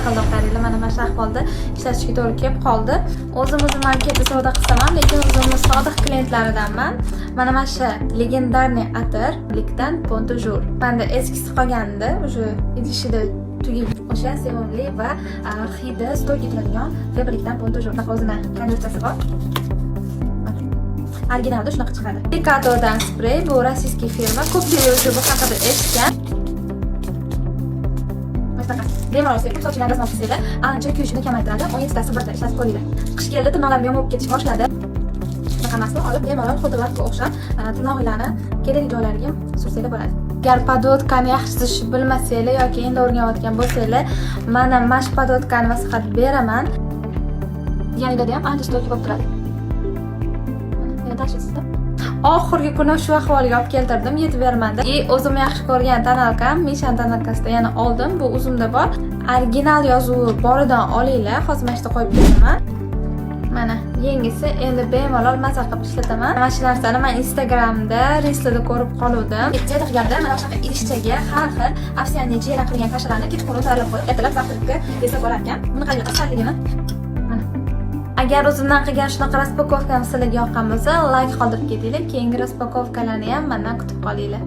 Yaqindan qaranglar, mana shu ahvolda ishlatishga to'g'ri kelib qoldi. O'zim o'zim marketda savdo qilsam ham, lekin o'zimni sodiq klientlaridanman. Mana shu легендарный atir Likdan Point du Jour. Manda eskisi qolgandi, уже idishida tugab, o'sha sevimli va hidi стойкий turadigan Faberlicdan Point du Jour. Bunaqa o'zini konvertasi bor. Originalda shunaqa chiqadi. Picatodan sprey, bu российский firma. Ko'pchilik уже bu haqida eshitgan. Mana shunaqa. Bemalol sepib, sochinglarni dazmol qilsanglar, ancha kuyishini kamaytiradi. 17 tasi birda ishlatib ko'ringlar. Qish keldi, tirnoqlarim yomon bo'lib ketish boshladi. Shunaqa masla olib, bemalol xuddi lakka o'xshab tirnog'inglarni kerakli joylariga sursanglar bo'ladi. Agar подводка ni yaxshi chizishni bilmasanglar yoki endi o'rganayotgan bo'lsanglar, mana shu подводка ni maslahat beraman. Yanida ham ancha стойкий bo'lib turadi. Mana tashlaysiz. Oxirgi kuni shu ahvolga olib keltirdim, yetib bermadi. И o'zim yaxshi ko'rgan тоналка m, Missha тоналка sida yana oldim. Bu o'zimda bor. Original yozuvi boridan olinglar. Hozir mana shu yerda qo'yib ketaman. Mana yengisi, endi bemalol maza qilib ishlataman. Mana shu narsani man Instagramda, reelslarda ko'rib qoluvdim. Dieta qilganda mana shunaqa idishchaga har xil овсяный желе qilgan каша larni kechqurun tayyorlab qo'yib, ertalab завтрак ka yesa bo'lar ekan. Buni qaranglar, asalligini. Mana. Agar o'zimdan qilgan shunaqa распаковка m sizlarga yoqqan bo'lsa, layk qoldirib ketinglar. Keyingi распаковка larni ham mendan kutib qolinglar.